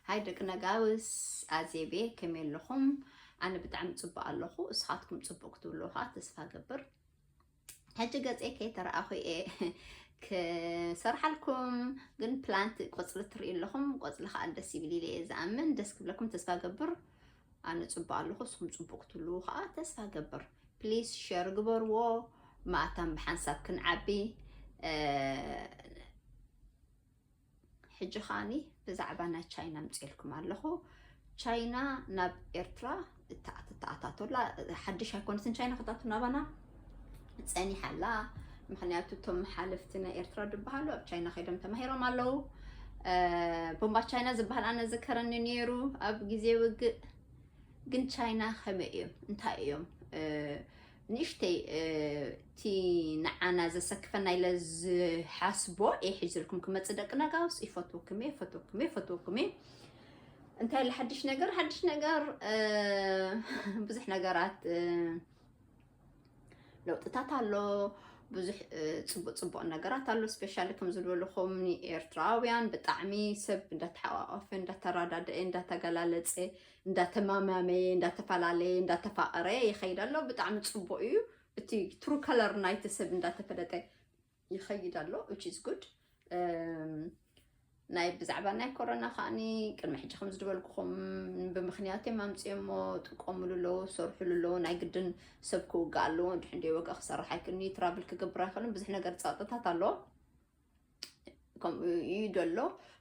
ሃይ ደቂ ነጋውስ፣ ኣዜቤ፣ ከመይ ኣለኹም? ኣነ ብጣዕሚ ጽቡቕ ኣለኹ። እስኻትኩም ጽቡቕ ክትብሉ ኸዓ ተስፋ ገብር። ሕጂ ገጸይ ከይተረኣኹ እየ ክሰርሓልኩም፣ ግን ፕላንት ቆጽሊ ትርኢ ኣለኹም። ቆጽሊ ኸዓ ደስ ይብል ኢለ እየ ዝኣምን። ደስ ክብለኩም ተስፋ ገብር። ኣነ ጽቡቕ ኣለኹ፣ እስኹም ጽቡቕ ክትብሉ ኸዓ ተስፋ ገብር። ፕሊዝ ሸር ግበርዎ፣ ማእታም ብሓንሳብ ክንዓቢ። እ፣ ሕጂ ኸዓኒ ብዛዕባ ናይ ቻይና ምጽኤልኩም ኣለኹ። ቻይና ናብ ኤርትራ እታ-፣ ትተኣታቶላ፣ ሓድሽ ኣይኮነትን ቻይና ክትኣቱ ናባና ጸኒሓላ። ምኽንያቱ እቶም ሓለፍቲ ናይ ኤርትራ ዝበሃሉ ኣብ ቻይና ከይዶም ተማሂሮም ኣለዉ። እ፣ ቦምባ ቻይና ዝበሃል ኣነ ዝከረኒ ነይሩ ኣብ ግዜ ውግእ። ግን ቻይና ከመይ እዮም? እንታይ እዮም? እ፣ ንእሽተይ፣ እ፣ እቲ ንዓና ዘሰክፈና ኢለ ዝሓስቦ እየ ሒዝልኩም ክመጽእ። ደቂ ነጋውስ፣ ይፈትወኩም እየ፣ ይፈትወኩም እየ፣ ይፈትወኩም እየ። እንታይ ኢለ ሓድሽ ነገር? ሓድሽ ነገር፣ እ፣ ብዙሕ ነገራት፣ እ፣ ለውጥታት ኣሎ። ብዙሕ፣ እ፣ ጽቡቕ ጽቡቕ ነገራት ኣሎ። ስፔሻሊ ከም ዝበልኹም ንኤርትራውያን ብጣዕሚ ሰብ እንዳተሓቋቆፈ፣ እንዳተረዳደአ፣ እንዳተገላለጸ፣ እንዳተማማመየ፣ እንዳተፈላለየ፣ እንዳተፋቐረ ይኸይድ ኣሎ። ብጣዕሚ ጽቡቕ እዩ። እቲ ትሩ ከለር ናይቲ ሰብ እንዳተፈለጠ ይኸይድ ኣሎ፣ which is good። እም፣ ናይ ብዛዕባ ናይ ኮሮና ከዓኒ ቅድሚ ሕጂ ከም ዝድበልኩኹም ብምኽንያት እዮም ኣምፅኦሞ፣ ጥቀምሉ ኣለዉ፣ ሰርሕሉ ኣለዉ። ናይ ግድን ሰብ ክውጋእ ኣለዎ፣ እንድሕር እንደ ወጋ ክሰርሕ ኣይክእልን እዩ፣ ትራቭል ክገብር ኣይኽእልን፣ ብዙሕ ነገር ጸጥታታት ኣለዎ። ከምኡ እዩ ደሎ።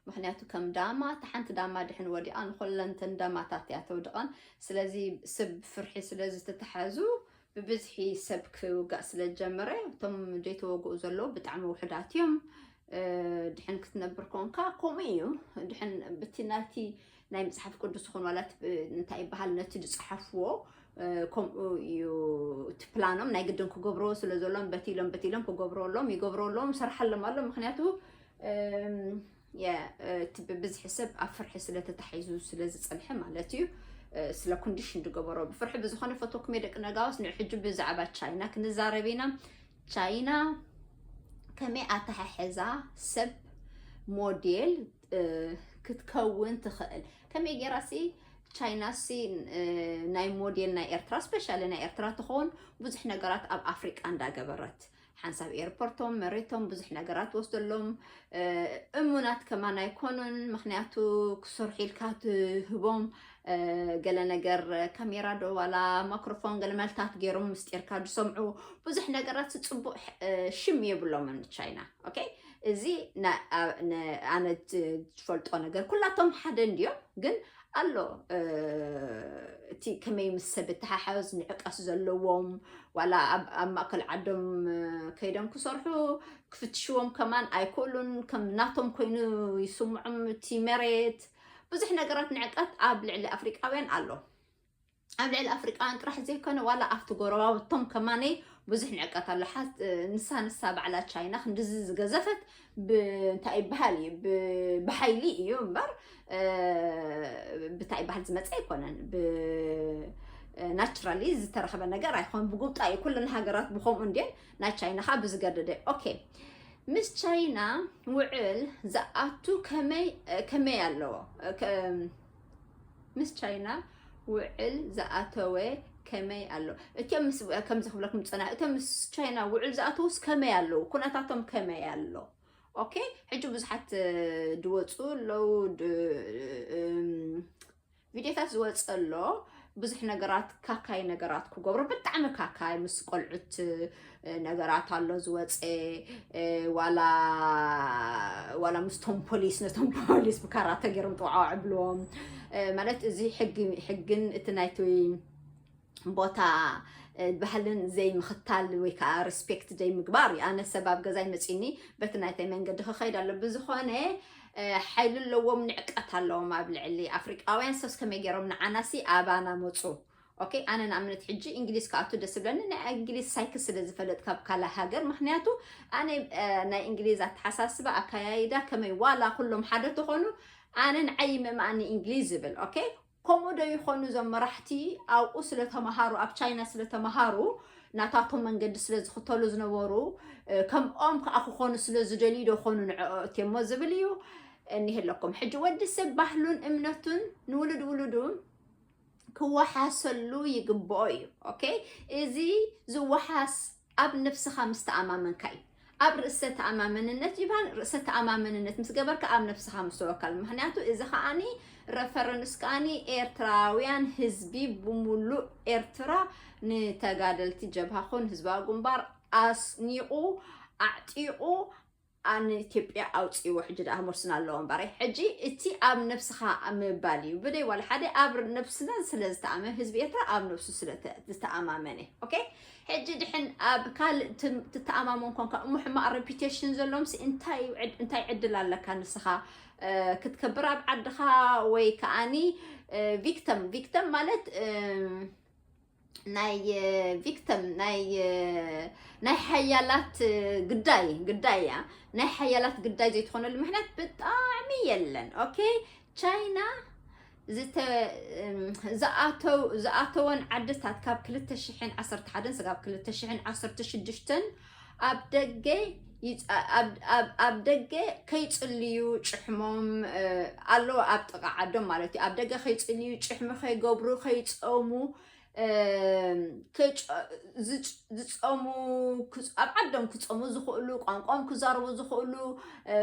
ምኽንያቱ ከም ዳማ፣ እታ ሓንቲ ዳማ ድሕን ወዲቓ ንኹለንተን ዳማታት እያ ተውድቐን። ስለዚ ሰብ ፍርሒ ስለ ዝተታሓዙ ብብዝሒ ሰብ ክውጋእ ስለ ዝጀመረ፣ እቶም ዘይተወግኡ ዘለዉ ብጣዕሚ ውሑዳት እዮም። እ፣ ድሕን ክትነብር ኮንካ ከምኡ እዩ። ድሕን ብቲ ናይቲ ናይ መጽሓፍ ቅዱስ ይኹን ዋላ እቲ ብ-፣ እንታይ ይበሃል ነቲ ዝጸሓፍዎ፣ እ፣ ከምኡ እዩ እቲ ፕላኖም። ናይ ግድን ክገብርዎ ስለ ዘሎም በቲ ኢሎም በቲ ኢሎም ክገብርዎ ኣለዎም፣ ይገብርዎ ኣለዎም፣ ይሰርሓሎም ኣሎ። ምኽንያቱ፣ እም፣ የ-፣ እ፣ እቲ ብብዝሒ ሰብ ኣብ ፍርሒ ስለ ተታሒዙ ስለ ዝጸንሐ ማለት እዩ። እ፣ ስለ ኮንዲሽን ዝገበሮ ብፍርሒ ብዝኾነ ፈተኩም እየ ደቂ ነጋውስ። ንሕጂ ብዛዕባ ቻይና ክንዛረብ ኢና። ቻይና ከመይ ኣተሓሕዛ ሰብ ሞዴል፣ እ፣ ክትከውን ትኽእል? ከመይ ጌራ ሲ ቻይና ሲ፣ እ፣ ናይ ሞዴል ናይ ኤርትራ፣ ስፔሻሊ ናይ ኤርትራ ትኸውን ብዙሕ ነገራት ኣብ ኣፍሪቃ እንዳገበረት፣ ሓንሳብ ኤርፖርቶም፣ መሬቶም፣ ብዙሕ ነገራት ወስደሎም። እ፣ እሙናት ከማን ኣይኮኑን፣ ምኽንያቱ ክሰርሑ ኢልካ ትህቦም፣ እ፣ ገለ ነገር ካሜራ ዶ ዋላ ማይክሮፎን ገለ መልታት ገይሮም ምስጢርካ ዝሰምዑ ብዙሕ ነገራት ጽቡቕ፣ እ፣ ሽም የብሎምን ቻይና። ኦኬ፣ እዚ ና-፣ ኣ-፣ ነ-፣ ኣነ ት-፣ ዝፈልጦ ነገር ኩላቶም ሓደ እንድዮም፣ ግን ኣሎ፣ እ፣ እቲ ከመይ ምስ ሰብ እተሓሓዝ ንዕቀት ዘለዎም፣ ዋላ ኣብ፣ ኣብ ማእከል ዓዶም፣ እ፣ ከይዶም ክሰርሑ ክፍትሽዎም ከማን ኣይክእሉን፣ ከም ናቶም ኮይኑ ይስምዖም እቲ መሬት። ብዙሕ ነገራት ንዕቀት ኣብ ልዕሊ ኣፍሪቃውያን ኣሎ። ኣብ ልዕሊ ኣፍሪቃውያን ጥራሕ ዘይኮነ፣ ዋላ ኣብቲ ጎረባብቶም ከማነይ ብዙሕ ንዕቀት ኣሎ። ሓት-፣ ንሳ፣ ንሳ ባዕላ ቻይና ክንድዚ ዝገዘፈት ብ-፣ እንታይ ይበሃል እዩ? ብ-፣ ብሓይሊ እዩ እምበር፣ እ፣ ብታይ ይበሃል ዝመጸ ኣይኮነን። ብ-፣ ናቹራሊ ዝተረኸበ ነገር ኣይኮን። ብጉብጣ እዩ። ኩለን ሃገራት ብኸምኡ እንድየን። ናይ ቻይና ኸዓ ብዝገደደ። ኦኬ። ምስ ቻይና ውዕል ዝኣቱ ከመይ፣ ከመይ ኣለዎ? ከ-፣ ምስ ቻይና ውዕል ዝኣተወ ከመይ ኣሎ? እቲኦም ምስ፣ ከምዚ ክብለኩም ዝጸናሕ፣ እቶም ምስ ቻይና ውዕል ዝኣተዉስ ከመይ ኣለዉ? ኩነታቶም ከመይ ኣሎ? ኦኬ፣ ሕጂ ብዙሓት፣ እ፣ ድወጹ ኣለዉ፣ ድ-፣ እም፣ ቪድዮታት ዝወጸ ኣሎ። ብዙሕ ነገራት፣ ካካይ ነገራት ክገብሩ፣ ብጣዕሚ ካካይ ምስ ቆልዑት፣ እ፣ ነገራት ኣሎ ዝወጸ፣ እ፣ ዋላ፣ ዋላ ምስቶም ፖሊስ፣ ነቶም ፖሊስ ብካራተ ገይሮም ጥዋዕዋዕ ብልዎም። እ፣ ማለት እዚ ሕጊ፣ ሕግን እቲ ናይቲ ቦታ፣ እ፣ ባህልን ዘይምኽታል ወይ ከዓ ሪስፔክት ዘይምግባር እዩ። ኣነ ሰብ ኣብ ገዛይ መፂኒ በቲ ናይተይ መንገዲ ክኸይድ ኣሎ። ብዝኾነ፣ እ፣ ሓይሊ ኣለዎም፣ ንዕቀት ኣለዎም ኣብ ልዕሊ ኣፍሪቃውያን። ሰብስ ከመይ ገይሮም ንዓናሲ ኣባና መፁ? ኦኬ፣ ኣነ ንኣብነት ሕጂ እንግሊዝ ክኣቱ ደስ ዝብለኒ ናይ እንግሊዝ ሳይክስ ስለ ዝፈለጥ ካብ ካልእ ሃገር። ምኽንያቱ ኣነ፣ እ፣ ናይ እንግሊዝ ኣተሓሳስባ፣ ኣካያይዳ ከመይ ዋላ ኩሎም ሓደ ተኾኑ፣ ኣነ ንዓይ ይምእምኣኒ እንግሊዝ ዝብል። ኦኬ፣ ከምኡ ዶ ይኾኑ እዞም መራሕቲ ኣብኡ ስለ ተምሃሩ፣ ኣብ ቻይና ስለ ተምሃሩ፣ ናታቶም መንገዲ ስለ ዝኽተሉ ዝነበሩ፣ እ፣ ከምኦም ከኣ ክኾኑ ስለ ዝደልዩ ዶ ኾኑ ንዕኦ እትዮሞ ዝብል እዩ። እኒህለኩም። ሕጂ ወዲ ሰብ ባህሉን እምነቱን ንውሉድ ውሉዱ ክወሓሰሉ ይግብኦ እዩ። ኦኬ፣ እዚ ዝወሓስ ኣብ ነብስኻ ምስ ተኣማመንካ እዩ። ኣብ ርእሰ ተኣማመንነት ይበሃል። ርእሰ ተኣማመንነት ምስ ገበርካ ኣብ ነብስኻ ምስ ተወካል። ምክንያቱ እዚ ከዓኒ ረፈረንስ ከዓኒ ኤርትራውያን ህዝቢ ብምሉእ ኤርትራ ንተጋደልቲ ጀብሃ ኹን ህዝባዊ ግንባር ኣስኒቑ ኣዕጢቑ ንኢትዮጵያ ኣውፂዎ። ሕጂ ደኣ ክመልስና ኣለዎ እምበረይ። ሕጂ እቲ ኣብ ነብስኻ ምባል እዩ። ብደይ ዋላ ሓደ ኣብ ነብስና ስለ ዝተኣመ ህዝቢ ኤርትራ ኣብ ነብሱ ስለ ተ- ዝተኣማመነ። ኦኬ፣ ሕጂ ድሕን ኣብ ካልእ ትም- ትተኣማመን ኮንካ እሞ ሕማቕ ሬፒቴሽን ዘለዎም ሲ እንታይ ዕድ- እንታይ ዕድል ኣለካ ንስኻ እ፣ ክትከብር ኣብ ዓድኻ ወይ ከዓኒ ቪክተም ቪክተም ማለት እ፣ ናይ ቪክተም ናይ ናይ ሓያላት ግዳይ ግዳይ እያ። ናይ ሓያላት ግዳይ ዘይትኾነሉ ምክንያት ብጣዕሚ የለን። ኦኬ፣ ቻይና ዝኣተወን ዓድታት ካብ ክልተ ሽሕን ዓሰርተ ሓደን ስጋብ ክልተ ሽሕን ዓሰርተ ሽዱሽተን ኣብ ደገ ኣብ ደገ ከይፅልዩ ጭሕሞም ኣለዉ። ኣብ ጥቓ ዓዶም ማለት እዩ። ኣብ ደገ ከይፅልዩ ጭሕሚ ከይገብሩ ከይፀሙ ዝፀሙ ኣብ ዓዶም ክፀሙ ዝኽእሉ ቋንቋም ክዛረቡ ዝኽእሉ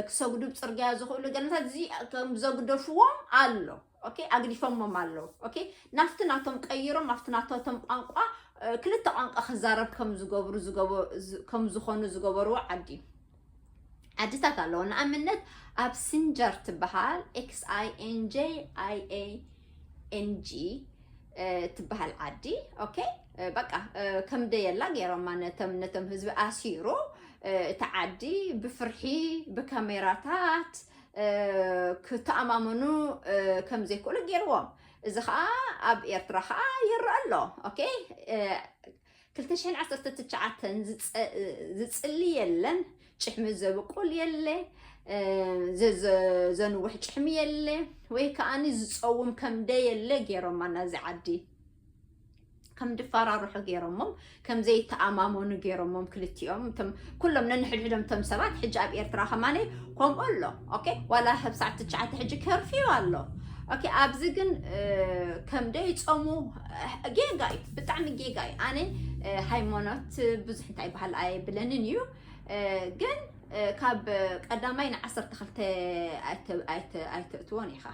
ክሰግዱ ብፅርግያ ዝኽእሉ ገለታት እዚ ከም ዘግደፍዎም ኣሎ። ኦኬ ኣግዲፎሞም ኣለዉ። ኦኬ ናፍቲ ናቶም ቀይሮም ናፍቲ ናቶም ቋንቋ ክልተ ቋንቋ ክዛረብ ከም ዝገብሩ ከም ዝኾኑ ዝገበርዎ ዓዲ ዓድታት ኣለዎ። ንኣብነት ኣብ ሲንጀር ትበሃል X I N J I A N G ትበሃል ዓዲ። ኦኬ በቃ ከም ደየላ ገይሮማ ነቶም ነቶም ህዝቢ ኣሲሩ እቲ ዓዲ ብፍርሒ ብካሜራታት ክተኣማመኑ ከም ዘይክእሉ ገይርዎም። እዚ ከዓ ኣብ ኤርትራ ከዓ ይረአ ኣሎ። ኦኬ ክልተ ሽሕን ዓሰርተ ትሽዓተን ዝፅሊ የለን፣ ጭሕሚ ዘብቁል የለ፣ ዘንውሕ ጭሕሚ የለ፣ ወይ ከዓኒ ዝፀውም ከምደ የለ ገይሮማ ናዚ ዓዲ ከም ድፈራርሑ ገይሮሞም ከም ዘይተኣማመኑ ገይሮሞም ክልቲኦም ኩሎም ነንሕድሕዶም ቶም ሰባት ሕጂ ኣብ ኤርትራ ከማነ ከምኡ ኣሎ። ኦኬ ዋላ ህብሳዕ ትሽዓተ ሕጂ ከርፊው ኣሎ። ኦኬ ኣብዚ ግን ከም ደይጾሙ ጌጋ እዩ፣ ብጣዕሚ ጌጋ እዩ። ኣነ ሃይማኖት ብዙሕ እንታይ ይበሃል ኣይብለንን እዩ፣ ግን ካብ ቀዳማይ ንዓሰርተ ክልተ ኣይተእትዎን ኢኻ።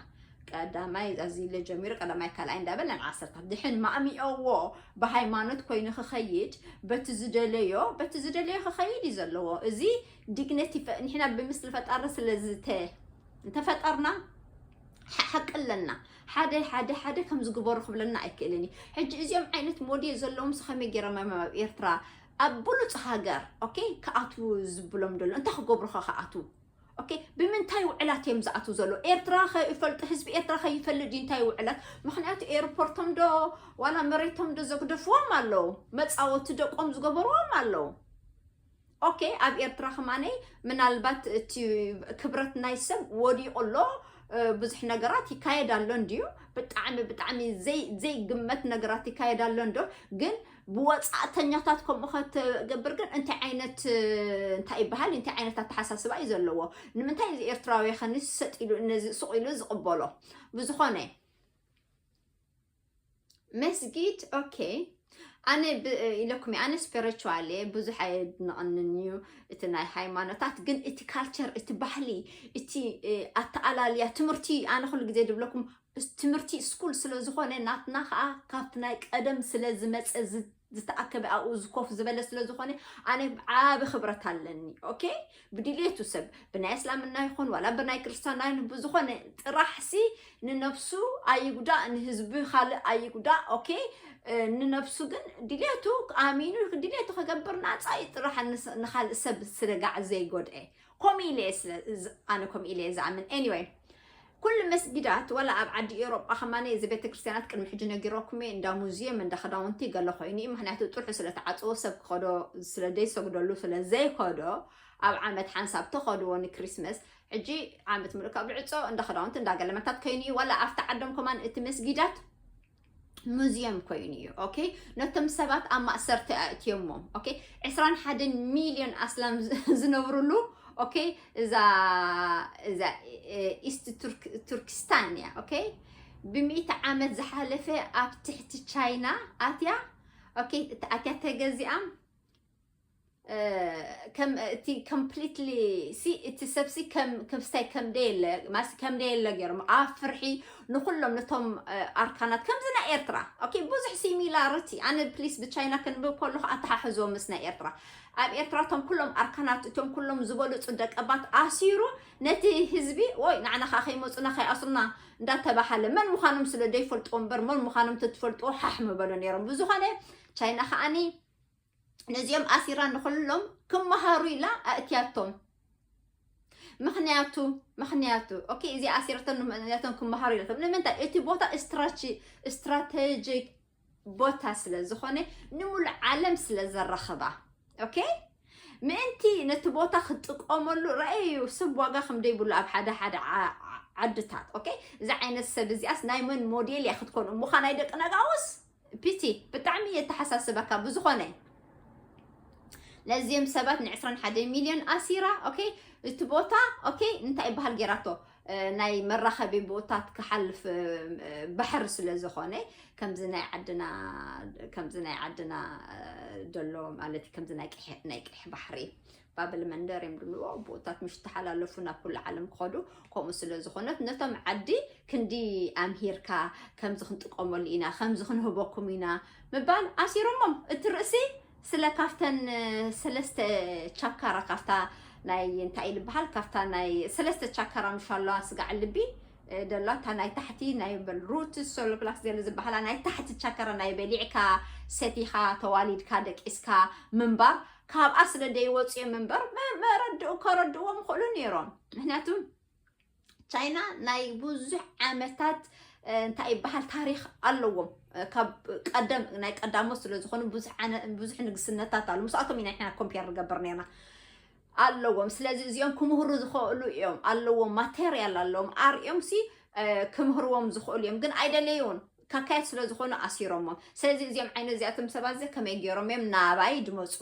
ቀዳማይ ኣዚለ ጀሚሩ ቀዳማይ ካልኣይ እንዳበልና ንዓሰርታት ድሕን ማእሚኦዎ ብሃይማኖት ኮይኑ ክኸይድ በቲ ዝደለዮ በቲ ዝደለዮ ክኸይድ እዩ ዘለዎ። እዚ ዲግነት ንሕና ብምስሊ ፈጣሪ ስለዝተ እንተፈጠርና ሓቂ ኣለና። ሓደ ሓደ ሓደ ከም ዝግበሩ ክብለና ኣይክእልን እዩ። ሕጂ እዚኦም ዓይነት ሞዴል ዘለዎም ስኸመይ ገይሮም ኣብ ኤርትራ ኣብ ብሉፅ ሃገር ኦኬ ክኣትዉ ዝብሎም ደሎ እንታይ ክገብሩ ከ ክኣትዉ ኦኬ ብምንታይ ውዕላት እዮም ዝኣትዉ ዘሎ? ኤርትራ ከይፈልጡ ህዝቢ ኤርትራ ከይፈልጥ ድዩ እንታይ ውዕላት? ምክንያቱ ኤርፖርቶም ዶ ዋላ መሬቶም ዶ ዘግደፍዎም ኣለዉ፣ መፃወቲ ደቆም ዝገበርዎም ኣለዉ። ኦኬ ኣብ ኤርትራ ከማነይ ምናልባት እቲ ክብረት ናይ ሰብ ወዲቑ ኣሎ። ብዙሕ ነገራት ይካየድ ኣሎ እንድዩ፣ ብጣዕሚ ብጣዕሚ ዘይግመት ነገራት ይካየድ ኣሎ እንዶ ግን ብወፃእተኛታት ከምኡ ከተገብር ግን እንታይ ዓይነት እንታይ ይበሃል እንታይ ዓይነት ኣተሓሳስባ እዩ ዘለዎ? ንምንታይ እዚ ኤርትራዊ ከ ንሰጥ ኢሉ ነዚ ሱቕ ኢሉ ዝቕበሎ? ብዝኾነ መስጊድ ኦኬ ኣነ ኢለኩም ኣነ ስፒሪቹዋል ብዙሕ ኣየድንቕንን እዩ እቲ ናይ ሃይማኖታት ግን እቲ ካልቸር እቲ ባህሊ እቲ ኣተኣላልያ ትምህርቲ ኣነ ኩሉ ግዜ ዝብለኩም ትምህርቲ ስኩል ስለ ዝኾነ ናትና ከዓ ካብቲ ናይ ቀደም ስለ ዝመፀ ዝተኣከበ ኣብኡ ዝኮፍ ዝበለ ስለ ዝኾነ ኣነ ዓቢ ክብረት ኣለኒ። ኦኬ ብድልየቱ ሰብ ብናይ እስላምና ይኹን ዋላ ብናይ ክርስትያና ይኹን ብዝኾነ ጥራሕ ሲ ንነብሱ ኣይጉዳእ ንህዝቢ ካልእ ኣይጉዳእ። ኦኬ ንነብሱ ግን ድልየቱ ኣሚኑ ድልየቱ ክገብር ናፃ እዩ ጥራሕ ንኻልእ ሰብ ስረጋዕ ዘይጎድአ። ከምኡ ኢለ ኣነ ከምኡ ኢለ ዝኣምን anyway ኩሉ መስጊዳት ዋላ ኣብ ዓዲ ኤውሮጳ ከማነ እዚ ቤተክርስትያናት ቅድሚ ሕጂ ነጊረኩም እየ እንዳ ሙዚየም እንዳ ክዳውንቲ ገለ ኮይኑ እዩ ምክንያቱ ጥርሑ ስለ ተዓፅዎ ሰብ ክኸዶ ስለ ዘይሰግደሉ ስለ ዘይከዶ ኣብ ዓመት ሓንሳብ ተኸድዎ ንክሪስመስ ሕጂ ዓመት ምሉእ ካብ ልዕፆ እንዳ ክዳውንቲ እንዳ ገለመታት ኮይኑ እዩ ዋላ ኣብቲ ዓዶም ከማን እቲ መስጊዳት ሙዚየም ኮይኑ እዩ። ኦኬ ነቶም ሰባት ኣብ ማእሰርቲ ኣእትዮሞም። ኦኬ ዕስራን ሓደን ሚልዮን ኣስላም ዝነብሩሉ ኦኬ እዛ እዛ ኢስት ቱርኪስታን እያ። ኦኬ፣ ብሚእቲ ዓመት ዝሓለፈ ኣብ ትሕቲ ቻይና ኣትያ። ኦኬ፣ ኣትያ ተገዚኣ። ከም እቲ ኮምፕሊትሊ ሲ እቲ ሰብሲ ከም ክብስታይ ከም ደየለ ማስ ከም ደየለ ገይሮም ኣብ ፍርሒ ንኩሎም ነቶም ኣርካናት ከምዚ ናይ ኤርትራ። ኦኬ፣ ብዙሕ ሲሚላሪቲ። ኣነ ፕሊስ ብቻይና ክንብብ ከለኹ ኣተሓሕዞ ምስ ናይ ኤርትራ። ኣብ ኤርትራ እቶም ኩሎም ኣርካናት እቶም ኩሎም ዝበለጹ ደቀባት ኣሲሩ ነቲ ህዝቢ ወይ ንዓና ከዓ ከይመፁና ከይኣስሩና እንዳተባሃለ መን ምዃኖም ስለ ዘይፈልጥዎ እምበር መን ምዃኖም ተትፈልጥዎ ሓሕ ምበሉ ነይሮም። ብዝኾነ ቻይና ከዓኒ ነዚኦም ኣሲራ ንኹሎም ክመሃሩ ኢላ ኣእትያቶም። ምኽንያቱ ምኽንያቱ ኦኬ፣ እዚ ኣሲረቶም ምኽንያቶም ክመሃሩ ኢላቶም። ንምንታይ እቲ ቦታ ስትራቴጂክ ቦታ ስለ ዝኾነ ንሙሉእ ዓለም ስለ ዘራኽባ። ኦኬ፣ ምእንቲ ነቲ ቦታ ክትጥቀመሉ ረኣዩ ሰብ ዋጋ ከም ደይብሉ ኣብ ሓደ ሓደ ዓድታት። ኦኬ፣ እዚ ዓይነት ሰብ እዚኣስ ናይ መን ሞዴል እያ ክትኮኑ ምዃን ናይ ደቂ ነጋውስ ፒቲ ብጣዕሚ የተሓሳስበካ። ብዝኾነ ነዚም ሰባት ን ዕስራን ሓደን ሚልዮን ኣሲራ። ኦኬ፣ እቲ ቦታ ኦኬ እንታይ ይበሃል ጌራቶ ናይ መራኸቢ ቦታት ክሓልፍ ባሕሪ ስለ ዝኾነ ከምዚ ናይ ዓድና ከምዚ ናይ ዓድና ደሎ ማለት ከምዚ ናይ ቅሕ ናይ ቅሕ ባሕሪ ባብል መንደር እዮም ድልዎ ቦታት ምሽ ተሓላለፉ ናብ ኩሉ ዓለም ክኸዱ። ከምኡ ስለ ዝኾነት ነቶም ዓዲ ክንዲ ኣምሂርካ ከምዚ ክንጥቀመሉ ኢና ከምዚ ክንህበኩም ኢና ምባል ኣሲሮሞም። እቲ ርእሲ ስለ ካብተን ሰለስተ ቻካራ ካብታ ናይ እንታይ ልበሃል ካብታ ናይ ሰለስተ ቻካራ ምሻለዋ ስጋዕ ልቢ ደላታ ናይ ታሕቲ ናይ በል ሩት ሶሎፕላክስ ገለ ዝበሃላ ናይ ታሕቲ ቻካራ ናይ በሊዕካ ሰቲኻ ተዋሊድካ ደቂስካ ምንባር ካብኣ ስለ ደይወፅዮ ምንበር መረድኡ ከረድእዎም ይኽእሉ ነይሮም። ምክንያቱ ቻይና ናይ ብዙሕ ዓመታት እንታይ ይበሃል ታሪክ ኣለዎም። ካብ ቀደም ናይ ቀዳሞት ስለ ዝኾኑ ብዙሕ ንግስነታት ኣሉ ምስኣቶም ኢና ንሕና ኮምፔር ንገብር ነርና ኣለዎም። ስለዚ እዚኦም ክምህሩ ዝኽእሉ እዮም ኣለዎም ማቴርያል ኣለዎም ኣርእዮም ሲ ክምህርዎም ዝኽእሉ እዮም ግን ኣይደለይውን ካካየት ስለ ዝኾኑ ኣሲሮሞም። ስለዚ እዚኦም ዓይነት እዚኣቶም ሰባት እዚ ከመይ ገይሮም እዮም ናባይ ድመፁ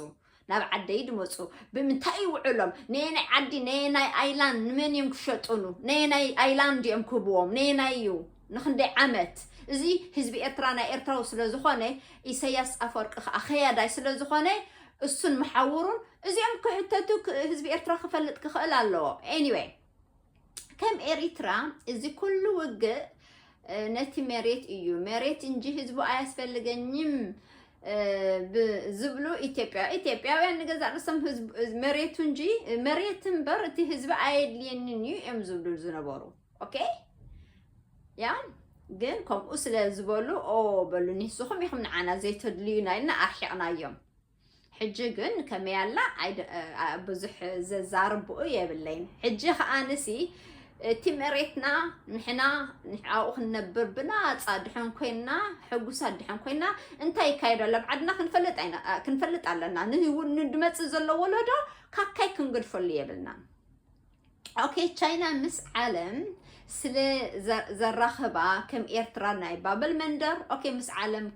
ናብ ዓደይ ድመፁ ብምንታይ ይውዕሎም ነየናይ ዓዲ ነየናይ ኣይላንድ ንመን እዮም ክሸጥኑ ነየናይ ኣይላንድ እዮም ክህብዎም ነየናይ እዩ ንክንደይ ዓመት እዚ ህዝቢ ኤርትራ ናይ ኤርትራዊ ስለ ዝኾነ ኢሰያስ ኣፈወርቂ ከዓ ከያዳይ ስለ ዝኾነ እሱን መሓውሩን እዚኦም ክሕተቱ ህዝቢ ኤርትራ ክፈልጥ ክኽእል ኣለዎ። Anyway ከም ኤሪትራ እዚ ኩሉ ውግእ ነቲ መሬት እዩ መሬት እንጂ ህዝቡ ኣያስፈልገኝም ዝብሉ ኢትዮጵያ ኢትዮጵያውያን ንገዛእ ርእሶም መሬቱ እንጂ መሬት እምበር እቲ ህዝቢ ኣየድልየንን እዩ እዮም ዝብሉ ዝነበሩ። ኦኬ ያ ግን ከምኡ ስለ ዝበሉ ኦ በሉ ንስኹም ኢኹም ንዓና ዘይተድልዩና ኢልና ኣርሒቕናዮም። ሕጂ ግን ከመይ ኣላ ብዙሕ ዘዛርብኡ የብለይን። ሕጂ ከዓ ንሲ እቲ መሬትና ንሕና ንዕኡ ክንነብር ብናፃ ድሕን ኮይንና ሕጉሳት ድሕን ኮይንና እንታይ ይካየድ ኣሎ ኣብ ዓድና ክንፈልጥ ኣለና። ንድመፅእ ዘሎ ወለዶ ካካይ ክንገድፈሉ የብልና። ኦኬ ቻይና ምስ ዓለም ስለ ዘራኽባ ከም ኤርትራ ናይ ባብል መንደር ኦኬ ምስ ዓለም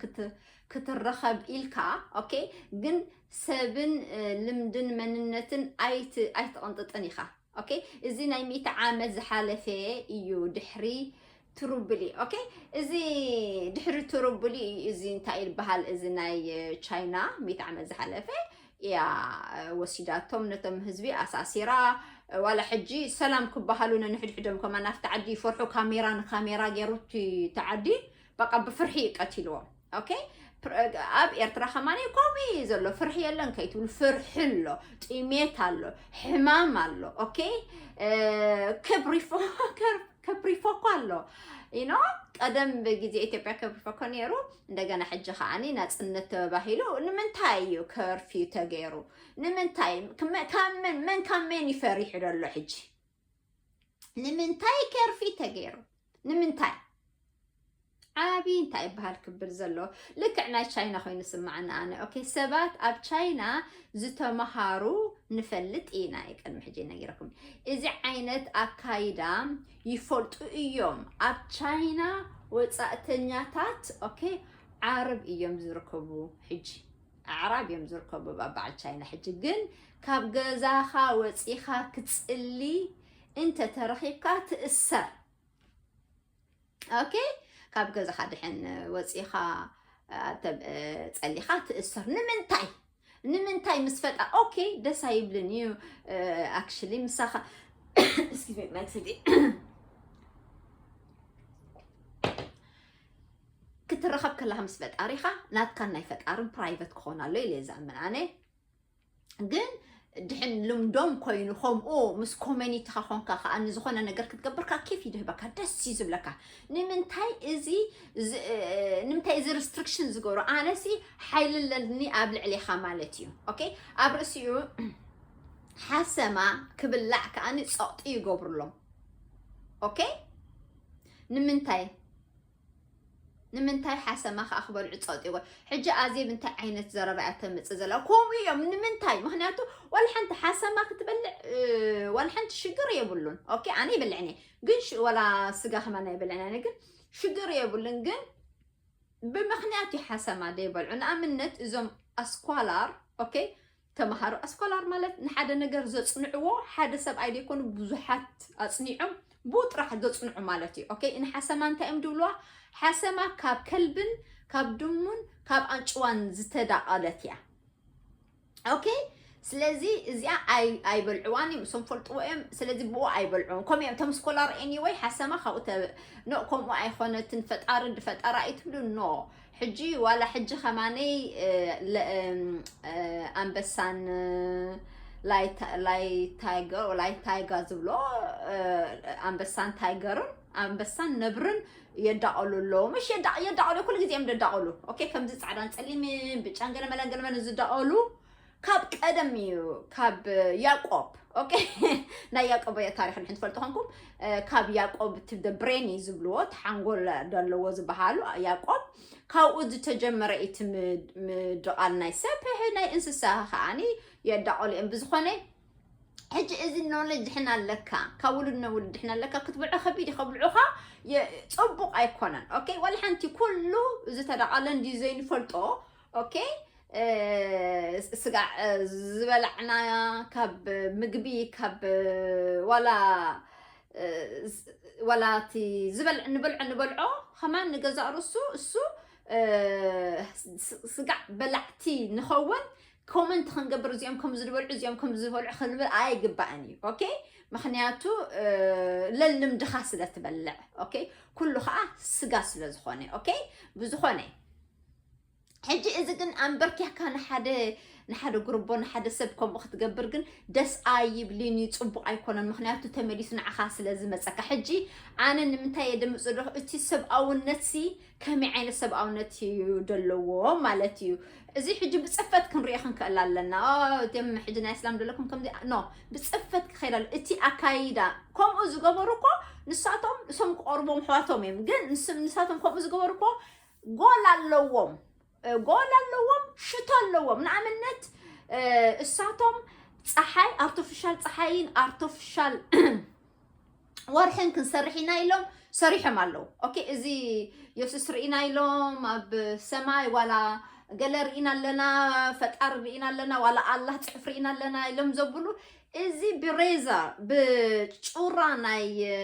ክትረኸብ ኢልካ ኦኬ ግን ሰብን ልምድን መንነትን ኣይትቕንጥጥን ኢኻ። ኦኬ እዚ ናይ ሚእቲ ዓመት ዝሓለፈ እዩ ድሕሪ ትሩብሊ። ኦኬ እዚ ድሕሪ ትሩብሊ እዚ እንታይ ይበሃል? እዚ ናይ ቻይና ሚእቲ ዓመት ዝሓለፈ እያ ወሲዳቶም ነቶም ህዝቢ ኣሳሲራ። ዋላ ሕጂ ሰላም ክበሃሉ ነንሕድሕዶም ከማን ኣብቲ ዓዲ ይፈርሑ። ካሜራ ንካሜራ ገይሩ እቲ ዓዲ በቃ ብፍርሒ እዩ ቀቲልዎም። ኦኬ ኣብ ኤርትራ ከማን ከምኡ እዩ ዘሎ። ፍርሒ የለን ከይትብሉ ፍርሒ ኣሎ፣ ጥሜት ኣሎ፣ ሕማም ኣሎ። ኦኬ ከብሪፎ ከብሪፎ እኮ ኣሎ ኢኖ ቀደም ብግዜ ኢትዮጵያ ከብሪፎ እኮ ነይሩ። እንደገና ሕጂ ከዓኒ ናፅነት ተባሂሉ ንምንታይ እዩ ከርፊው ተገይሩ? ንምንታይ ካብ መን መን ካብ መን ይፈሪሑ ዘሎ ሕጂ? ንምንታይ ከርፊ ተገይሩ? ንምንታይ ዓቢ እንታይ ይበሃል ክብል ዘሎ ልክዕ ናይ ቻይና ኮይኑ ስማዓና ኣነ። ኦኬ ሰባት ኣብ ቻይና ዝተመሃሩ ንፈልጥ ኢና። ቅድሚ ሕጂ ነጊረኩም እዚ ዓይነት ኣካይዳ ይፈልጡ እዮም። ኣብ ቻይና ወጻእተኛታት ኦኬ ዓረብ እዮም ዝርከቡ። ሕጂ ኣዕራብ እዮም ዝርከቡ ኣብ በዓል ቻይና። ሕጂ ግን ካብ ገዛኻ ወጺኻ ክትጽሊ እንተ ተረኺብካ ትእሰር። ኦኬ፣ ካብ ገዛኻ ድሕን ወፂኻ፣ አ፣ ተብ-፣ እ፣ ጸሊኻ ትእሰር። ንምንታይ? ንምንታይ ምስ ፈጣ-፣ ኦኬ፣ ደስ ኣይብልን እዩ። እ፣ ኣክሽሊ ምሳኻ፣ excuse me፣ ማይክ ሰዲ። ክትራኸብ ከለኻ ምስ ፈጣሪኻ፣ ናትካን ናይ ፈጣርን ፕራይቨት ክኾን ኣሎ ኢለ እየ ዝኣምን ኣነ። ግን ድሕን ልምዶም ኮይኑ፣ ከምኡ ምስ ኮሚኒቲኻ ኾንካ ከኣ ንዝኾነ ነገር ክትገብርካ ኬፍ ይድህበካ፣ ደስ እዩ ዝብለካ። ንምንታይ እዚ ዝ-፣ እ፣ ንምንታይ እዚ ሪስትሪክሽን ዝገብሮ? ኣነሲ ሓይሊ ኣለኒ ኣብ ልዕሌኻ ማለት እዩ። ኦኬ? ኣብ ርእሲኡ ሓሰማ ክብላዕ ከኣኒ ጸቕጢ ይገብሩሎም። ኦኬ? ንምንታይ? ንምንታይ ሓሰማ ከኣ ክበልዑ ጸቕጢ ይገብሩ? ሕጂ ኣዜብ እንታይ ዓይነት ዘረባ እያ ተምጽእ ዘላ? ከምኡ እዮም። ንምንታይ? ምኽንያቱ ዋላ ሓንቲ ሓሰማ ክትበልዕ፣ እ፣ ዋላ ሓንቲ ሽግር የብሉን። ኦኬ፣ ኣነ ይበልዕን እየ። ግን ሽ-፣ ዋላ ስጋ ከማን ኣይበልዕን ኣነ፣ ግን ሽግር የብሉን። ግን ብምኽንያት እዩ ሓሰማ ዘይበልዑ። ንኣብነት እዞም ኣስኳላር፣ ኦኬ፣ ተምሃሮ ኣስኳላር ማለት ንሓደ ነገር ዘጽንዕዎ ሓደ ሰብኣይ ዘይኮኑ ብዙሓት ኣጽኒዖም ብኡ ጥራሕ ዘጽንዑ ማለት እዩ። ኦኬ፣ ንሓሰማ እንታይ እዮም ድብልዋ? ሓሰማ ካብ ከልብን ካብ ድሙን ካብ ኣንጭዋን ዝተዳቐለት እያ። ኦኬ፣ ስለዚ እዚኣ ኣይ-፣ ኣይበልዕዋን እዮም፣ እሶም ፈልጥዎ እዮም። ስለዚ ብኡ ኣይበልዕዎም። ከምኡ እዮም፣ ተም ስኮላር ኤኒወይ ሓሰማ ካብኡ ተ-፣ ኖ፣ ከምኡ ኣይኮነትን፣ ፈጣሪ ድፈጠራ እዩ ትብሉ፣ ኖ። ሕጂ ዋላ ሕጂ ከማነይ፣ እ፣ ለ-፣ እም፣ እ፣ ኣንበሳን፣ እ፣ ላይ ታ-፣ ላይ ታይገር፣ ላይ ታይጋ ዝብሎ፣ እ፣ ኣንበሳን ታይገርን፣ ኣንበሳን ነብርን የዳቐሉ ኣለዉ። ምሽ የዳ-፣ የዳቐሉ፣ ኩሉ ግዜ እዮም ደዳቐሉ። ኦኬ፣ ከምዚ ጻዕዳን ጸሊምን ብጫን ገለመለን ገለመለን ዝዳቐሉ ካብ ቀደም እዩ፣ ካብ ያዕቆብ። ኦኬ፣ ናይ ያዕቆብ ታሪኽ እንድሕን ትፈልጡ ኾንኩም፣ እ፣ ካብ ያዕቆብ እቲ the brain እዩ ዝብልዎ፣ እቲ ሓንጎል ዘለዎ ዝበሃሉ ያዕቆብ፣ ካብኡ ዝተጀመረ እቲ ም-፣ ምድቓል ናይ ሰብ፣ ናይ እንስሳ ከዓኒ የዳቐሉ እዮም። ብዝኾነ፣ ሕጂ እዚ ኖሌጅ ድሕን ኣለካ፣ ካብ ውሉድ ንውሉድ ድሕን ኣለካ፣ ክትብልዖ ከቢድ እዩ፣ ከብልዑኻ የ-፣ ጽቡቕ ኣይኮነን። ኦኬ፣ ዋላ ሓንቲ ኩሉ ዝተዳቐለ እንድዩ ዘይንፈልጦ። ኦኬ፣ እ፣ ስ-፣ ስጋዕ፣ እ፣ ዝበላዕና ካብ ምግቢ፣ ካብ ዋላ፣ እ፣ ስ-፣ ዋላ እቲ ዝበልዕ-፣ ንበልዖ፣ ንበልዖ ከማን ንገዛእ ርእሱ፣ እሱ፣ እ፣ ስ-፣ ስጋዕ በላዕቲ ንኸውን ኮመንት ክንገብር፣ እዚኦም ከም ዝበልዑ፣ እዚኦም ከም ዝበልዑ ክንብል ኣይግባእን እዩ። ኦኬ? ምኽንያቱ፣ እ፣ ለልምድኻ ስለ ትበልዕ። ኦኬ? ኩሉ ኸዓ ስጋ ስለ ዝኾነ። ኦኬ? ብዝኾነ፣ ሕጂ እዚ ግን ኣንበርኪኽካ ንሓደ፣ ንሓደ ጉርቦ፣ ንሓደ ሰብ ከምኡ ክትገብር ግን ደስ ኣይብልን እዩ፣ ጽቡቕ ኣይኮነን። ምኽንያቱ ተመሊሱ ንዓኻ ስለ ዝመጸካ። ሕጂ ኣነ ንምንታይ እየ ደምጽእ ዘለኹ? እቲ ሰብኣውነትሲ ከመይ ዓይነት ሰብኣውነት እዩ ደለዎ ማለት እዩ? እዚ ሕጂ ብጽፈት ክንሪኦ ክንክእል ኣለና። ኦ፣ እቶም ሕጂ ናይ እስላም ደለኩም ከምዚ፣ ኖ፣ ብጽፈት ክኸይድ ኣሎ። እቲ ኣካይዳ፣ ከምኡ ዝገበሩ እኮ ንሳቶም፣ እሶም ክቐርቦም ኣሕዋቶም እዮም። ግን ንስ-፣ ንሳቶም ከምኡ ዝገበሩ እኮ ጎል ኣለዎም። እ፣ ጎል ኣለዎም፣ ሽቶ ኣለዎም። ንኣብነት፣ እ፣ እሳቶም ጸሓይ፣ ኣርቲፊሻል ጸሓይን ኣርቲፊሻል ወርሕን ክንሰርሕ ኢና ኢሎም ሰሪሖም ኣለዉ። ኦኬ፣ እዚ የሱስ ርኢና ኢሎም ኣብ ሰማይ ዋላ ገለ ርኢና ኣለና፣ ፈጣሪ ርኢና ኣለና፣ ዋላ ኣላህ ጽሑፍ ርኢና ኣለና ኢሎም ዘብሉ፣ እዚ ብሬዛ፣ ብጩራ ናይ፣ እ፣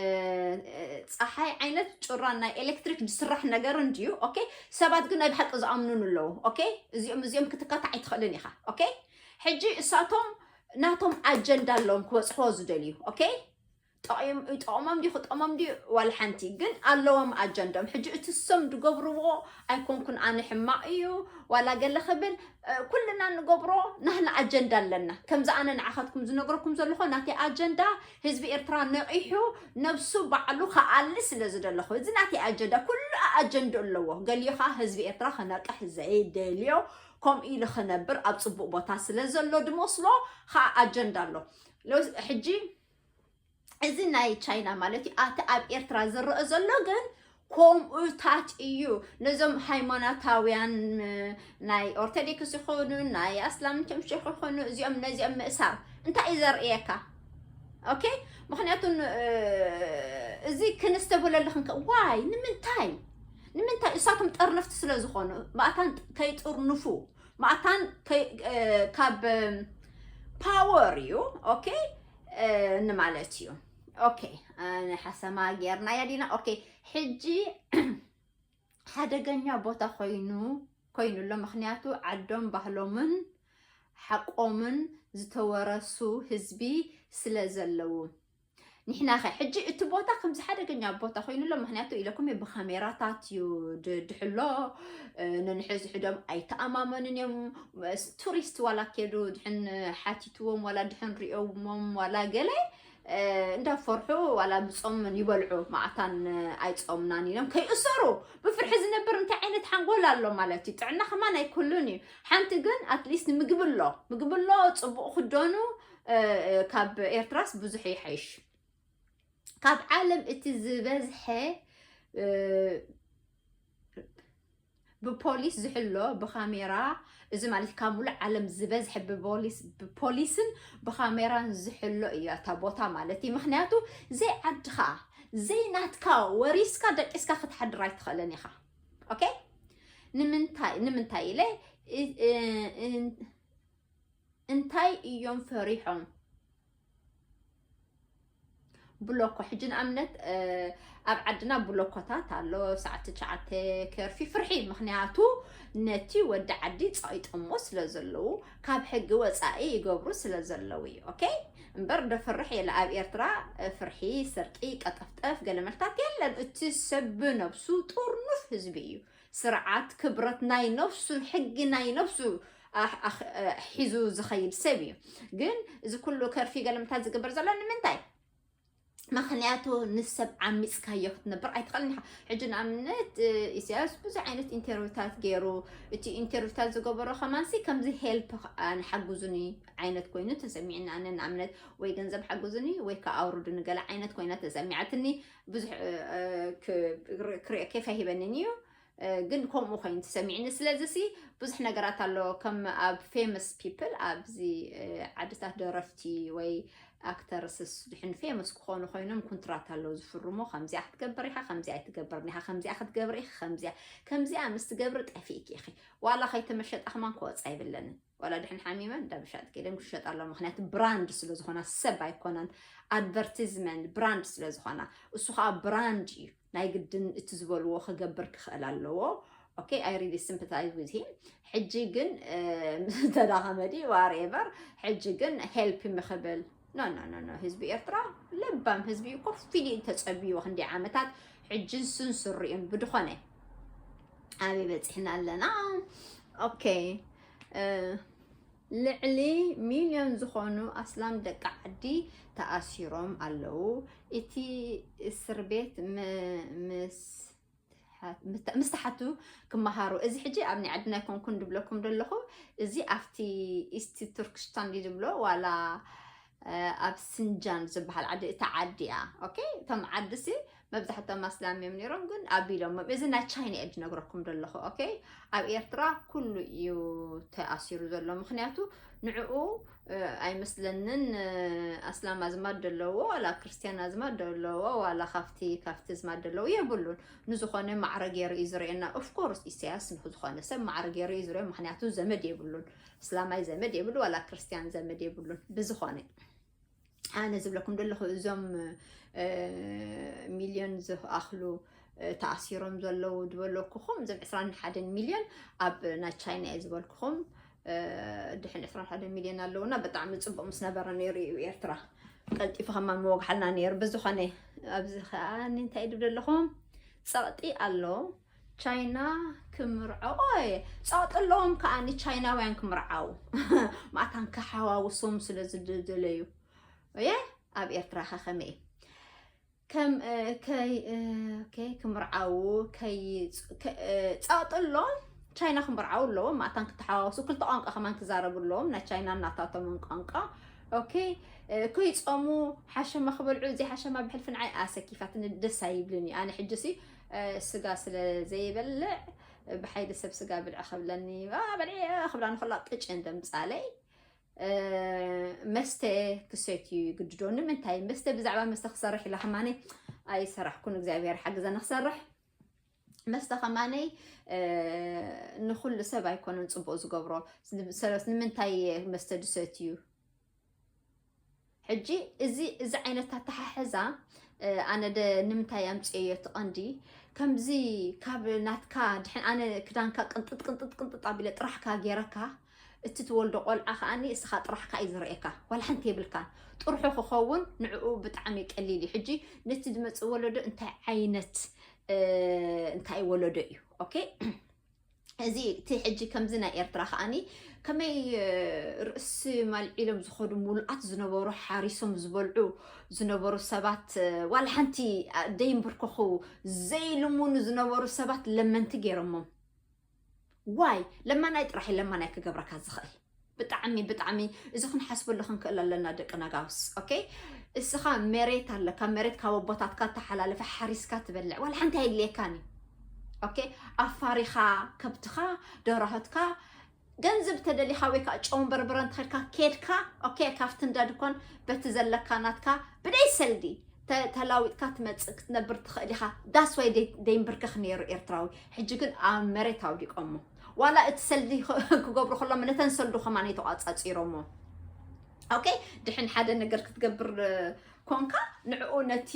ጸሓይ ዓይነት ጩራ ናይ ኤሌክትሪክ ዝስራሕ ነገር እንድዩ። ኦኬ፣ ሰባት ግን ናይ ብሓቂ ዝኣምኑን ኣለዉ። ኦኬ፣ እዚኦም፣ እዚኦም ክትካታዕ ኣይትኽእልን ኢኻ። ኦኬ፣ ሕጂ እሳቶም ናቶም ኣጀንዳ ኣለዎም ክበጽሕዎ ዝደልዩ። ኦኬ፣ ጠቒም-፣ ይጠቕሞም ድዩ ክጠቕሞም ድዩ ዋላ ሓንቲ፣ ግን ኣለዎም ኣጀንዶም። ሕጂ እቲ እሶም ዝገብርዎ ኣይኮንኩን ኣነ ሕማቕ እዩ ዋላ ገለ ክብል፣ እ፣ ኩልና ንገብሮ ናህና ኣጀንዳ ኣለና። ከምዚ ኣነ ንዓኻትኩም ዝነግረኩም ዘለኹ ናተይ ኣጀንዳ ህዝቢ ኤርትራ ነቒሑ ነብሱ ባዕሉ ክኣሊ ስለ ዝደለኹ፣ እዚ ናተይ ኣጀንዳ፣ ኩሉ ኣጀንዳ ኣለዎ። ገሊኡ ኸዓ ህዝቢ ኤርትራ ክነቅሕ ዘይደልዮ፣ ከምኡ ኢሉ ክነብር ኣብ ጽቡቕ ቦታ ስለ ዘሎ ድመስሎ ኸዓ ኣጀንዳ ኣሎ። ሎ-፣ ሕጂ እዚ ናይ ቻይና ማለት እዩ። ኣቲ ኣብ ኤርትራ ዝረአ ዘሎ ግን ከምኡታት እዩ። ነዞም ሃይማኖታውያን፣ እ፣ ናይ ኦርቶዶክስ ይኹኑ፣ ናይ ኣስላም ሸይኽ ይኹኑ፣ እዚኦም ነዚኦም ምእሳር እንታይ እዩ ዘርእየካ? ኦኬ? ምኽንያቱ፣ እ፣ እዚ ክንስተብህለሉ ክንከ-፣ ዋይ፣ ንምንታይ? ንምንታይ? እሳቶም ጠርነፍቲ ስለ ዝኾኑ፣ ማእታን ከይጥርንፉ፣ ማእታን ከይ-፣ እ፣ ካብ፣ እ፣ ፓወር እዩ፣ ኦኬ? እ፣ ንማለት እዩ። ኦኬ፣ ሓሰማ ጌርናያ ዲና። ኦኬ፣ ሕጂ ሓደገኛ ቦታ ኮይኑ ኮይኑ ኣሎ። ምክንያቱ ዓዶም ባህሎምን ሓቆምን ዝተወረሱ ህዝቢ ስለ ዘለዉ። ንሕና ኸ ሕጂ እቲ ቦታ ከምዚ ሓደገኛ ቦታ ኮይኑ ኣሎ። ምክንያቱ ኢለኩም እየ፣ ብካሜራታት እዩ ድ- ድሕሎ። እ፣ ነንሕዚ ሕዶም ኣይተኣማመኑን እዮም። ስ- ቱሪስት ዋላ ከዱ ድሕን ሓቲትዎም ዋላ ድሕን ሪኦሞም ዋላ ገለ፣ እ፣ እንዳፈርሑ ዋላ ብጾምን ይበልዑ፣ ማዕታን ኣይጾምናን ኢሎም ከይእሰሩ ብፍርሒ ዝነብር እንታይ ዓይነት ሓንጎል ኣሎ ማለት እዩ? ጥዕና ከማን ኣይክህሉን እዩ። ሓንቲ ግን ኣትሊስት ምግቢ ኣሎ፣ ምግቢ ኣሎ፣ ጽቡቕ ክደኑ፣ እ፣ እ፣ ካብ ኤርትራስ ብዙሕ ይሓይሽ። ካብ ዓለም እቲ ዝበዝሐ፣ እ፣ ብፖሊስ ዝሕሎ ብካሜራ፣ እዚ ማለት ካብ ሙሉእ ዓለም ዝበዝሐ ብፖሊስ ብፖሊስን ብካሜራን ዝሕሎ እዩ እታ ቦታ ማለት እዩ። ምክንያቱ ዘይ ዓድኻ ዘይ ናትካ ወሪስካ ደቂስካ ክትሓድር ኣይትኽእልን ኢኻ። ኦኬ፣ ንምንታይ ንምንታይ ኢለ እ- እ- እ- እንታይ እዮም ፈሪሖም? ብሎኮ ሕጂ ንኣብነት ኣብ ዓድና ብሎኮታት ኣሎ፣ ሰዓት ትሽዓተ ከርፊ ፍርሒ። ምክንያቱ ነቲ ወዲ ዓዲ ጸቂጦሞ ስለ ዘለዉ፣ ካብ ሕጊ ወጻኢ ይገብሩ ስለ ዘለዉ እዩ። ኦኬ፣ እምበር ደፍርሕ የለ ኣብ ኤርትራ። ፍርሒ፣ ስርቂ፣ ቀጠፍጠፍ፣ ገለመልታት የለን። እቲ ሰብ ብነብሱ ጥርኑፍ ህዝቢ እዩ። ስርዓት ክብረት ናይ ነፍሱ፣ ሕጊ ናይ ነፍሱ ኣሕ- ኣሕ- ሒዙ ዝኸይድ ሰብ እዩ። ግን እዚ ኩሉ ከርፊ ገለምታት ዝግበር ዘሎ ንምንታይ? ምክንያቱ ንሰብ ዓሚፅካዮ ክትነብር ኣይትኽእልን ኢኻ። ሕጂ ንኣብነት ኢሳያስ ብዙሕ ዓይነት ኢንተርቪውታት ገይሩ፣ እቲ ኢንተርቪውታት ዝገበሮ ከማንሲ ከምዚ ሄልፕ ንሓግዙኒ ዓይነት ኮይኑ ተሰሚዕና። ኣነ ንኣብነት ወይ ገንዘብ ሓግዙኒ ወይ ከዓ ኣውርዱኒ ገለ ዓይነት ኮይና ተሰሚዓትኒ። ብዙሕ ክሪኦ ኬፍ ኣይሂበንን እዩ። ግን ከምኡ ኮይኑ ተሰሚዕኒ። ስለዚ ሲ ብዙሕ ነገራት ኣሎ፣ ከም ኣብ ፌመስ ፒፕል ኣብዚ ዓድታት ደረፍቲ ወይ ኣክተርስስ ድሕን ፌመስ ክኾኑ ኮይኖም ኩንትራት ኣለዉ ዝፍርሞ። ከምዚኣ ክትገብር ኢኻ፣ ከምዚኣ ኣይትገብርን ኢኻ፣ ከምዚኣ ክትገብር ኢኻ፣ ከምዚኣ ከምዚኣ ምስ ትገብሪ ጠፊእኪ ኢኺ። ዋላ ከይተመሸጣ ከማን ክወፃ ይብለንን። ዋላ ድሕን ሓሚመን እንዳ ምሻጥ ከይደን ክሸጥ ኣለዎ። ምክንያቱ ብራንድ ስለ ዝኾና፣ ሰብ ኣይኮነን፣ ኣድቨርቲዝመንት ብራንድ ስለ ዝኾና፣ እሱ ከዓ ብራንድ እዩ። ናይ ግድን እቲ ዝበልዎ ክገብር ክኽእል ኣለዎ። ኦኬ፣ I really sympathize with him። ሕጂ ግን ተዳኸመዲ ዋሬቨር። ሕጂ ግን ሄልፕ ምክብል ኖ ኖ ኖ ኖ። ህዝቢ ኤርትራ ለባም ህዝቢ እዩ። ኮፍ ኢሉ እዩ ተጸብይዎ ክንደይ ዓመታት። ሕጂ ስንስር እዩን ብድኾነ ኣበይ በጺሕና ኣለና? ኦኬ፣ ልዕሊ ሚልዮን ዝኾኑ ኣስላም ደቂ ዓዲ ተኣሲሮም ኣለዉ። እቲ እስር ቤት ምስ ምስ ተሓቱ ክመሃሩ። እዚ ሕጂ ኣብ ናይ ዓድና ኣይኮንኩን ድብለኩም ዘለኹ፣ እዚ ኣብቲ ኢስት ቱርክስታን ድዩ ዝብሎ ዋላ ኣብ ስንጃን ዝበሃል ዓዲ፣ እታ ዓዲ እያ። ኦኬ፣ እቶም ዓዲ ሲ መብዛሕትኦም ኣስላም እዮም ነይሮም፣ ግን ኣቢሎሞም። እዚ ናይ ቻይና እየ ዝነግረኩም ዘለኹ። ኦኬ፣ ኣብ ኤርትራ ኩሉ እዩ ተኣሲሩ ዘሎ። ምክንያቱ ንዕኡ ኣይመስለንን ኣስላም ኣዝማድ ደለዎ ዋላ ክርስትያን ኣዝማድ ደለዎ ዋላ ካብቲ ካብቲ ኣዝማድ ደለዎ የብሉን። ንዝኾነ ማዕረ ገይሩ እዩ ዝርእየና። ኦፍኮርስ ኢሳያስ ንዝኾነ ሰብ ማዕረ ገይሩ እዩ ዝርእዮ፣ ምክንያቱ ዘመድ የብሉን። እስላማይ ዘመድ የብሉ ዋላ ክርስትያን ዘመድ የብሉን። ብዝኾነ ኣነ ዝብለኩም ዘለኹ እዞም ሚልዮን ዝኣኽሉ ተኣሲሮም ዘለዉ ዝበለኩኹም፣ እዞም ዕስራን ሓደን ሚልዮን ኣብ ናይ ቻይና እየ ዝበልኩኹም። ድሕን ዕስራን ሓደን ሚልዮን ኣለዉና። ብጣዕሚ ፅቡቅ ምስ ነበረ ነይሩ እዩ ኤርትራ። ቀልጢፉ ከማን መወግሓልና ነይሩ። ብዝኾነ ኣብዚ ከዓ እንታይ ድብ ዘለኹም? ፀቕጢ ኣሎ። ቻይና ክምርዖ፣ ኦይ፣ ፀቕጢ ኣለዎም ከዓ ንቻይናውያን ክምርዓው። ማእታን ክሓዋውሶም ስለ ዝደለዩ እየ። ኣብ ኤርትራ ከ ከመይ ከም ከይ ክምርዓው ፀቕጥሎም። ቻይና ክምርዓው ኣለዎም። ማእታን ክተሓዋወሱ ክልተ ቋንቋ ከማን ክዛረቡ ኣለዎም፣ ናይ ቻይና እናታቶምን ቋንቋ። ኦኬ፣ ከይፀሙ ሓሸማ ክበልዑ፣ እዚ ሓሸማ ብሕልፊ ንዓይ ኣሰኪፋትኒ፣ ደስ ኣይብልን እዩ። ኣነ ሕጂ ሲ ስጋ ስለ ዘይበልዕ ብሓይሊ ሰብ ስጋ ብልዕ ከብለኒ፣ በልዕ ክብላ ንክላ ቅጭን ደምፃለይ። መስተ ክሰትዩ ይግድዶ። ንምንታይ መስተ? ብዛዕባ መስተ ክሰርሕ ኢላ ከማነይ ኣይሰራሕኩን። እግዚኣብሔር ሓግዘና ክሰርሕ። መስተ ከማነይ ንኩሉ ሰብ ኣይኮነን ፅቡቅ ዝገብሮ። ሰለስ ንምንታይ መስተ ድሰትዩ? ሕጂ እዚ እዚ ዓይነት ኣተሓሕዛ ኣነ ደ ንምንታይ ኣምፅዮ እቲ ቀንዲ ከምዚ ካብ ናትካ ድሕን ኣነ ክዳንካ ቅንጥጥ ቅንጥጥ ቅንጥጥ ኣቢለ ጥራሕካ ገይረካ እቲ ትወልዶ ቆልዓ ከዓኒ እስኻ ጥራሕካ እዩ ዝርእየካ። ዋላ ሓንቲ የብልካን። ጥርሑ ክኸውን ንዕኡ ብጣዕሚ ቀሊል እዩ። ሕጂ ነቲ ዝመፅእ ወለዶ እንታይ ዓይነት እንታይ ወለዶ እዩ? ኦኬ፣ እዚ እቲ ሕጂ ከምዚ ናይ ኤርትራ ከዓኒ ከመይ ርእሲ ማልዒሎም ዝኸዱ ሙሉኣት ዝነበሩ ሓሪሶም ዝበልዑ ዝነበሩ ሰባት ዋላ ሓንቲ ደይንብርከኹ ዘይልሙኑ ዝነበሩ ሰባት ለመንቲ ገይሮሞም። ዋይ ለማናይ ጥራሕ ለማናይ ክገብረካ ዝኽእል ብጣዕሚ ብጣዕሚ እዚ ክንሓስበሉ ክንክእል ኣለና ደቂ ነጋውስ። ኦኬ፣ እስኻ መሬት ኣለካ፣ መሬት ካብ ኣቦታትካ ተሓላለፈ ሓሪስካ ትበልዕ ዋላ ሓንቲ ኣይድልየካን እዩ። ኦኬ፣ ኣፋሪኻ ከብትኻ ደራህትካ ገንዘብ ተደሊኻ ወይ ከዓ ጨውን በርበረን ተኸድካ ኬድካ ኦኬ፣ ካብቲ እንዳ ድኮን በቲ ዘለካ ናትካ ብደይ ሰልዲ ተላዊጥካ ትመፅእ ክትነብር ትኽእል ኢኻ። ዳስ ዋይ ደይንብርከኽ ነይሩ ኤርትራዊ። ሕጂ ግን ኣብ መሬት ኣውዲቆሞ ዋላ እቲ ሰልዲ ክገብሩ ከሎም ነተን ሰልዱ ከማን ተቋፃፂሮሞ። ኦኬ፣ ድሕን ሓደ ነገር ክትገብር ኮንካ ንዕኡ ነቲ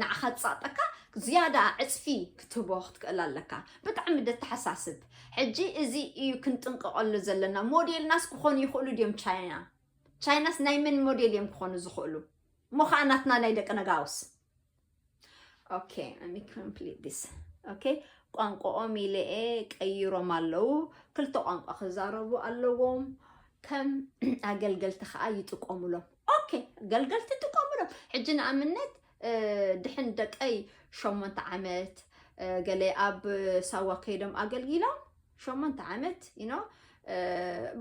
ንዓኻ ዝፃጠካ ዝያዳ ዕፅፊ ክትህቦ ክትክእል ኣለካ። ብጣዕሚ ደተሓሳስብ። ሕጂ እዚ እዩ ክንጥንቀቐሉ ዘለና። ሞዴልናስ ክኾኑ ይኽእሉ ድዮም ቻይና? ቻይናስ ናይ መን ሞዴል እዮም ክኾኑ ዝኽእሉ? እሞ ከዓ ናትና ናይ ደቂ ነጋውስ። ኦኬ፣ let me complete this. ኦኬ፣ ቋንቋኦም ኢለኤ ቀይሮም ኣለዉ። ክልተ ቋንቋ ክዛረቡ ኣለዎም። ከም ኣገልገልቲ ከዓ ይጥቀሙሎም። ኦኬ፣ ገልገልቲ ይጥቀሙሎም። ሕጂ ንኣብነት ድሕን ደቀይ ሸሞንተ ዓመት ገለ ኣብ ሳዋ ከይዶም ኣገልጊሎም ሸሞንተ ዓመት ኢኖ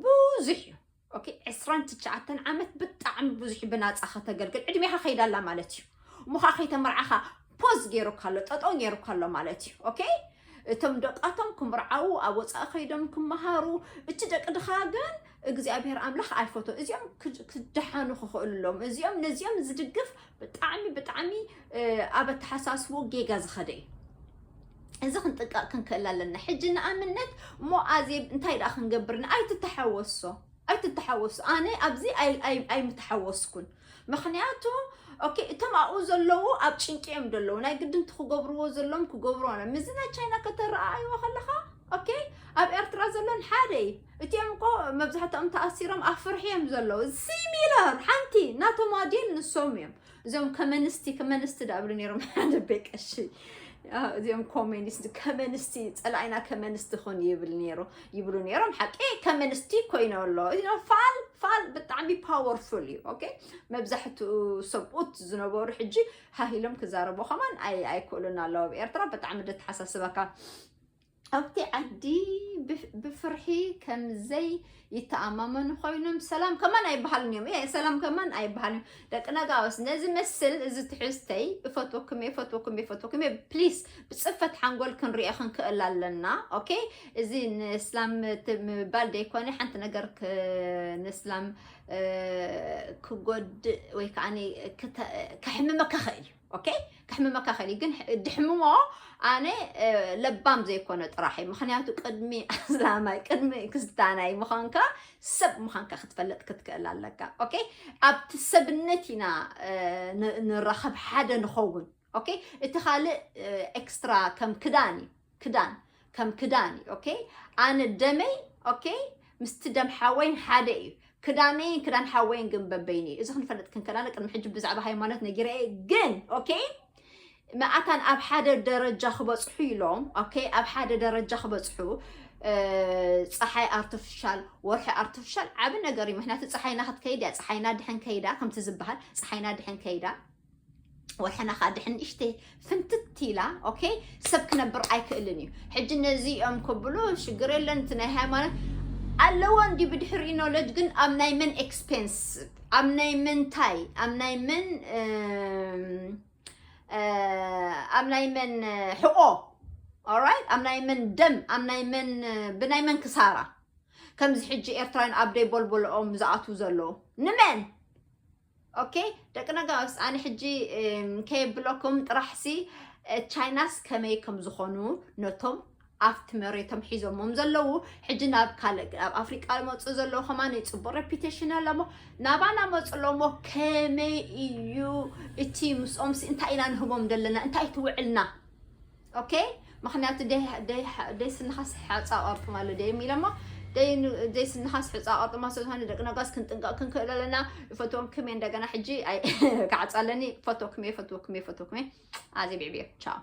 ብዙሕ እዩ። ኦኬ፣ ዕስራን ትሽዓተን ዓመት ብጣዕሚ ብዙሕ ብናፃ ከተገልግል ዕድሜኻ ከይዳላ ማለት እዩ። እሞ ከዓ ከይተመርዓኻ ፖዝ ገይሩካ ኣሎ፣ ጠጠው ገይሩካ ኣሎ ማለት እዩ። ኦኬ፣ እቶም ደቃቶም ክምርዓው ኣብ ወፃኢ ከይዶም ክመሃሩ፣ እቲ ደቂ ድኻ ግን እግዚኣብሔር ኣምላኽ ኣይፈቶ። እዚኦም ክደሓኑ ክኽእሉሎም እዚኦም ነዚኦም ዝድግፍ ብጣዕሚ ብጣዕሚ ኣብ ኣተሓሳስቡ ጌጋ ዝኸደ እዩ። እዚ ክንጥንቀቕ ክንክእል ኣለና። ሕጂ ንኣብነት እሞ ኣዜብ እንታይ ደኣ ክንገብርኒ ኣይትተሓወሶ ኣይትተሓወሱ። ኣነ ኣብዚ ኣይምተሓወስኩን። ምኽንያቱ ኦኬ፣ እቶም ኣብኡ ዘለዉ ኣብ ጭንቂ እዮም ዘለዉ። ናይ ግድንቲ ክገብርዎ ዘለዎም ክገብርዎ ነ ምዚ ናይ ቻይና ከተረኣይዎ ከለኻ ኦኬ፣ ኣብ ኤርትራ ዘሎን ሓደ እዩ። እቲኦም እኮ መብዛሕትኦም ተኣሲሮም ኣብ ፍርሒ እዮም ዘለዉ። ሲሚለር ሓንቲ ናቶም ኣዴል ንሶም እዮም። እዞም ከመንስቲ ከመንስቲ ዳብሉ ነይሮም ሓደ ቤቀሺ እዚኦም ኮሜኒስት ከመንስቲ ጸላኢና ከመንስቲ ኹን ይብል ነይሩ ይብሉ ነይሮም። ሓቂ ከመንስቲ ኮይኖ ኣሎ ፋል ፋል ብጣዕሚ ፓወርፉል እዩ። ኦኬ፣ መብዛሕትኡ ሰብኡት ዝነበሩ ሕጂ ሃሂሎም ክዛረቡ ከማን ኣይክእሉን ኣለዉ። ኣብ ኤርትራ ብጣዕሚ ደተሓሳስበካ ኣብቲ ዓዲ ብፍርሒ ከምዘይ ይተኣማመኑ ኮይኖም ሰላም ከማን ኣይበሃልን እዮም። እ ሰላም ከማን ኣይበሃልን እዮም። ደቂ ነጋውስ ነዚ መስል እዚ ትሕዝተይ እፈትወኩም እየ፣ እፈትወኩም እየ፣ እፈትወኩም እየ። ፕሊስ ብፅፈት ሓንጎል ክንሪኦ ክንክእል ኣለና። ኦኬ፣ እዚ ንእስላም ምባል ደይኮነ ሓንቲ ነገር ንእስላም ክጎድእ ወይ ከዓ ከሕምመካ ኽእል እዩ። ኦኬ፣ ከሕምመካ ኽእል እዩ። ግን ድሕምሞ ኣነ ለባም ዘይኮነ ጥራሕ እዩ። ምኽንያቱ ቅድሚ ኣስላማይ ቅድሚ ክስታናይ ምዃንካ ሰብ ምዃንካ ክትፈልጥ ክትክእል ኣለካ። ኦኬ፣ ኣብቲ ሰብነት ኢና ንራኸብ ሓደ ንኸውን። ኦኬ፣ እቲ ካልእ ኤክስትራ ከም ክዳን እዩ። ክዳን ከም ክዳን እዩ። ኦኬ፣ ኣነ ደመይ ኦኬ ምስቲ ደም ሓወይን ሓደ እዩ። ክዳነይን ክዳን ሓወይን ግን በበይኒ እዩ። እዚ ክንፈልጥ ክንከላለ ቅድሚ ሕጂ ብዛዕባ ሃይማኖት ነጊረ እየ። ግን ኦኬ መኣታን ኣብ ሓደ ደረጃ ክበፅሑ ኢሎም ኦኬ ኣብ ሓደ ደረጃ ክበፅሑ ፀሓይ ኣርቲፊሻል ወርሒ ኣርቲፊሻል ዓቢ ነገር እዩ። ምክንያቱ ፀሓይና ክትከይድ እያ። ፀሓይና ድሕን ከይዳ ከምቲ ዝበሃል ፀሓይና ድሕን ከይዳ ወርሕና ከዓ ድሕን ንእሽተይ ፍንትት ኢላ ኦኬ ሰብ ክነብር ኣይክእልን እዩ። ሕጂ ነዚኦም ክብሉ ሽግር የለን እቲ ናይ ሃይማኖት ኣለዎ እንዲ ብድሕሪ ኖለጅ ግን ኣብ ናይ መን ኤክስፔንስ ኣብ ናይ መንታይ ኣብ ናይ መን ኣብ ናይ መን ሕቆ ኦራይት ኣብ ናይ መን ደም ኣብ ናይ መን ብናይ መን ክሳራ ከምዚ ሕጂ ኤርትራውያን ኣብ ደይ ቦልቦልኦም ዝኣትዉ ዘለዉ ንመን ኦኬ ደቂ ነጋውስ ኣነ ሕጂ ከየብለኩም ጥራሕሲ ቻይናስ ከመይ ከም ዝኾኑ ነቶም ኣብቲ መሬቶም ሒዞሞም ዘለዉ ሕጂ ናብ ካልእ ኣብ ኣፍሪቃ መፁ ዘለዉ ከማን ፅቡቅ reputation ኣለሞ ናባና መፁ ኣለሞ ከመይ እዩ እቲ ምስኦም ሲ እንታይ ኢና ንህቦም ዘለና እንታይ ትውዕልና okay ምክንያቱ ደይ ስንኻስ ሕፃ ቀርጥም ኣሎ ደይ የሚለሞ ደይ ስንኻስ ሕፃ ቀርጥማ ስለዝኾነ ደቂ ነጋስ ክንጥንቀቅ ክንክእል ኣለና ይፈትዎም ክሜ እንደገና ሕጂ ክዓፃለኒ ፈትወክሜ ፈትወክሜ ፈትወክሜ ኣዜ ብዕብየ ቻው